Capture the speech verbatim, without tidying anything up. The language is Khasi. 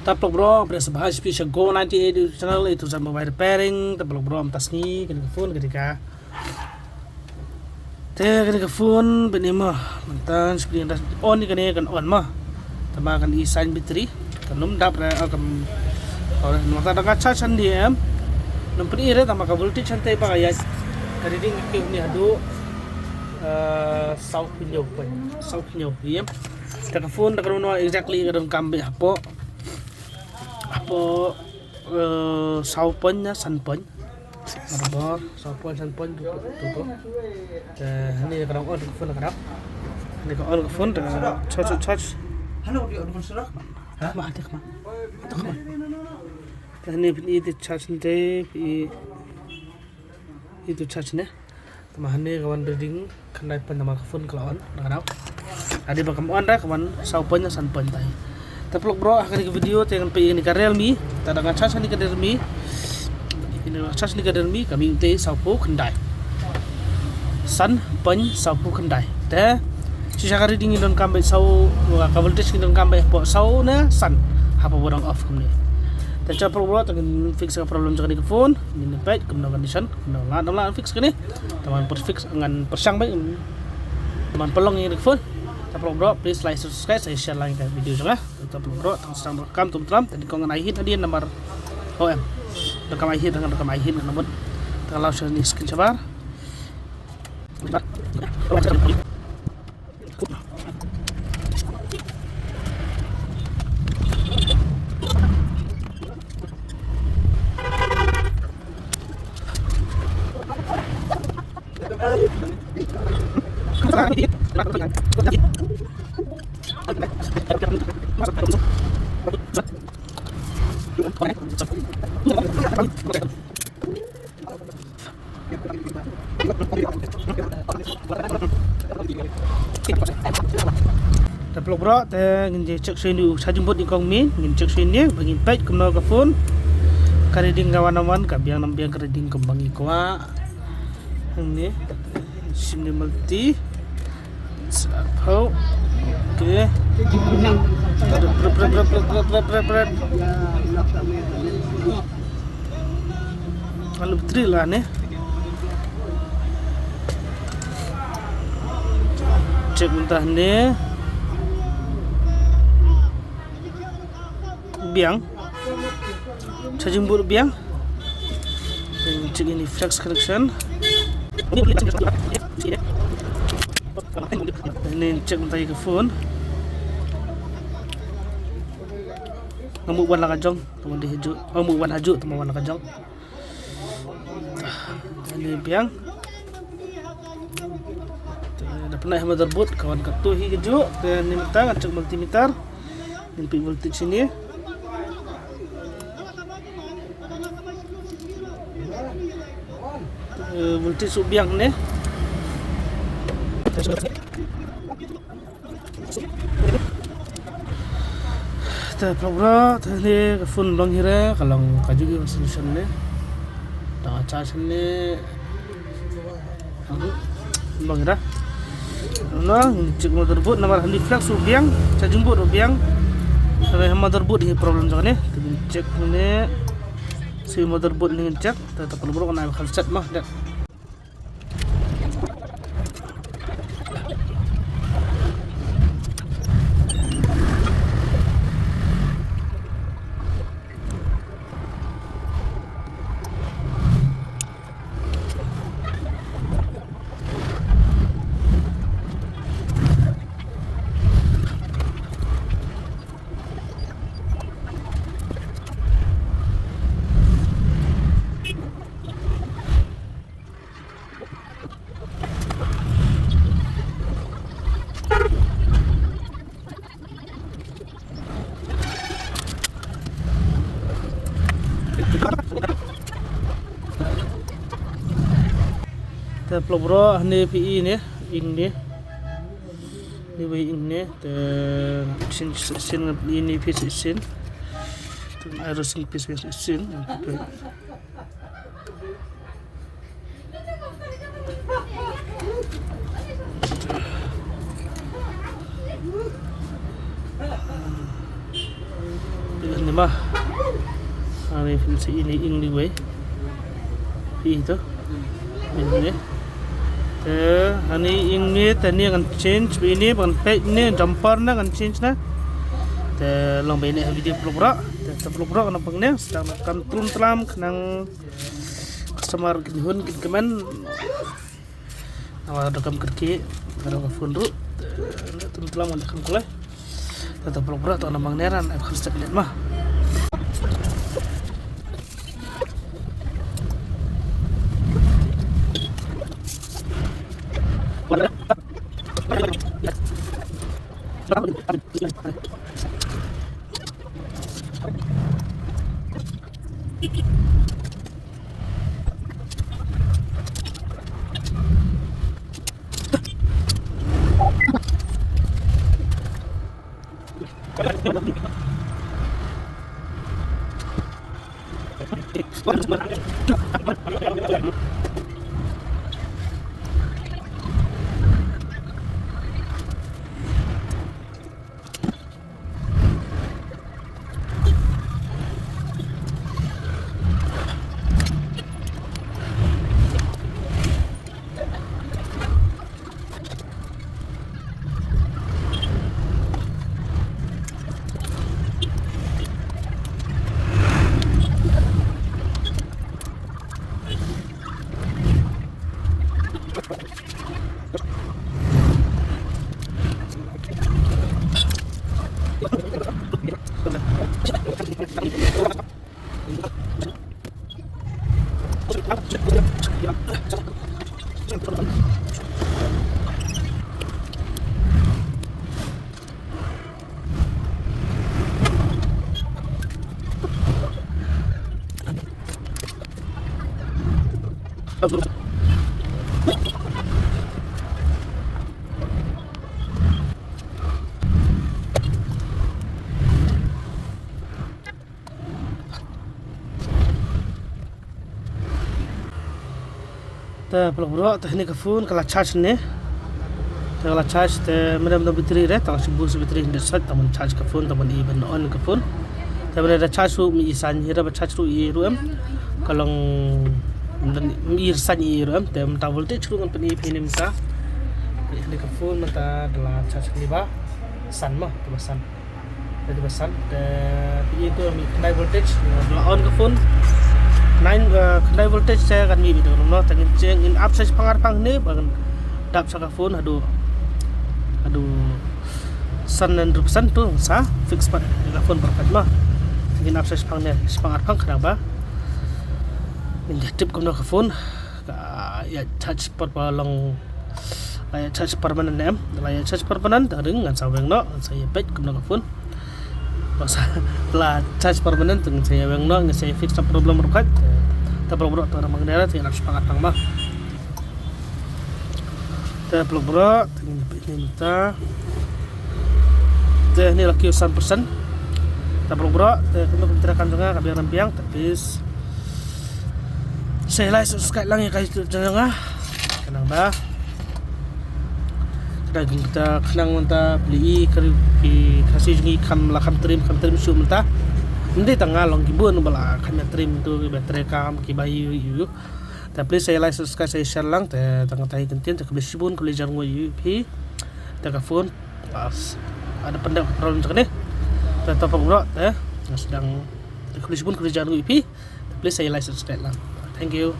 Tablok bro, pres bahas pi sha Go ninety-eight channel, itu sa mobile repairing. Tablok bro, mynta sngi kane ka phone kane ka. Te kane ka phone bini ma. Mynta spi nda on ni kane kan on ma. Tama kan i sign battery. Kan nym dap re, ah, kan, oh, mynta da ka charge handi em. Nym pini re tama ka voltage handi ba ka ïaid. Ka reading ki ni haduh, eh, saw phew hynñiew point. Saw phew hynñiew, em. Te ka phone da ka donkam exactly ka donkam beit hapoh. Hapoh, eh, saw point ne san point. Motherboard, saw point, san point, tu, tu, tu. Te, hangne ka dang on ka phone ka dap. Hangne ka on ka phone, te, charge, charge. Hello, dia on ka phone. Ha? Ma, ada ma. Ada ma. Te, hangne phin i te charge nte, phin i, i tu charge ne. Tama hangne ka wan reading khyndai point namar ka phone ka la on, na ka dap. Hadi ba kam on da ka wan saw point ne san point tai. Tablok bro, ha kane ka video te ngan peit ïa kane ka Realme, ta da nga charge kane ka Realme. Kane ka charge kane ka Realme, ka mih te saw phew khyndai. San point saw phew khyndai. Te shisha ka reading ngi donkam beit saw, ka voltage ngi donkam beit hapoh saw ne san. Hapoh ba dang off kumne. Te tablok bro, te ngin fix ka problem jong kane ka phone, ngin peit kumno condition. Nang lad, nang lad fix kane. Te ngan pyrshang, ngan pyrshang beit. Ngan pynlong ïa ka phone. Tablok bro, please like, subscribe, share lang ïa ka video jong nga. Tablok bro, tang sdang bro kam tum tram, te kong ngan ai hit hadien namar. Oh em. Donkam ai hit, ngan donkam ai hit ngan mut. Te ka law sha ni screen shabar. Tablok bro, te ngin check shuwa ïa u charging board ïa kong main, ngin check shuwa ïa ba ngin peit kumno ka phone. Ka reading ka wan ym wan, ka biang ym biang ka reading kumba ngi kwah. Hangne. Sim ni multi. Sa phew. Okay. Pret, pret, pret. Lalu battery lah ne. Check mynta ne. Biang. Charging board biang. Then check ini flex connection. Ini check mynta ïa ka phone. Nga mut wan la ka jong, tang wan dei hajuh. Oh, mut wan hajuh, tang wan la ka jong. Ini biang. Te da pynai ha motherboard, ka wan katto hi kajuh. Te ni mynta ngan check multimeter. Ngin peit voltage sini. Eh, voltage u biang ne. Te program te ne ka phone long hi re, ka long kajuh ïa ka solution ne. Ta charge ne. Bang ira. Nang check motherboard namar handi flex u biang, charging board u biang. Te motherboard hi problem jong ne. Te check ne. Si motherboard ne check. Te te perlu bro kena kham set mah dak. Te plo bro, ne phi i ne, ing ne. Ni wei ing ne, te sin sin i ne phi sin. Te ai ro sin phi sin. Ni ma. Ani phin sa ini ing ni wei. Pi to. Ini. Te ani ing ni te ni ngan change ba ini ban pek ni jumper na ngan change na. Te long ba ini ha video vlog bro. Te vlog bro na pang ni sedang kan trum tlam khnang customer kin hun kin kmen. Nawa da kam kyrkieh, da ka phone ruh. Nda tun tlam nda kam kulai. Tata vlog bro to na mang neran ai kham step ma. Te vlog bro, te hini ka phone ka la charge ne. Te ka la charge te mene mene battery re, tang shi boost battery hynriew percent, tang ban charge ka phone, tang ban i ban on ka phone. Te mene da charge ruh mi i san, hira ba charge ruh i ruh em. Ka long mi i san i ruh em, te mynta voltage ruh ngan pyni phi ne mynta. Hini ka phone mynta da la charge ni ba san ma, te ba san. Te ba san, te phi i tu mi khyndai voltage, la on ka phone. Nine, eh, khyndai voltage te kan mi bit no, te ngin check, ngin ap sa shipang arpang ne, ba kan dap sa ka phone, haduh, haduh san hynriew percent tu, sa fix pat ka phone perfect ma. Ngin ap sa shipang ne, shipang arpang khnang ba ngin ïa tip kumno ka phone ka ïa charge pat ba long, la ïa charge permanent ne em, la ïa charge permanent, te ring ngan sa weng noh, ngan sa ïa peit kumno ka phone. Ba sa la charge permanent, te ngan sa ïa weng noh, ngan sa ïa fix the problem ruh khat. Te vlog bro, te na mang dera, te ngan ap shipang arpang ma. Te vlog bro, te ngin peit ni mynta. Te ni la kiew san percent. Te vlog bro, te kumno ka bynta ka jong nga, ka biang ram biang, te please sa like, subscribe lang ïa ka YouTube channel nga. Khnang ba, khnang mynta, khnang mynta phi i ka ri, ki Khasi jong ngi kham la kham trim, kham trim shuh mynta. Ym dei tang nga, long ki bun ba la kham ïa trim tu, ki ba trei kam, ki ba ïu ïu. Te please sa like, subscribe, sa share lang, te tang katai kyntien, te khublei shibun, khublei jan ngi ïa phi. Te ka phone, ah, ada pyndep problem jong kane. Te to pok bro, te nga sdang, te khublei shibun, khublei jan ngi ïa phi. Te please sa like, subscribe lang. Thank you.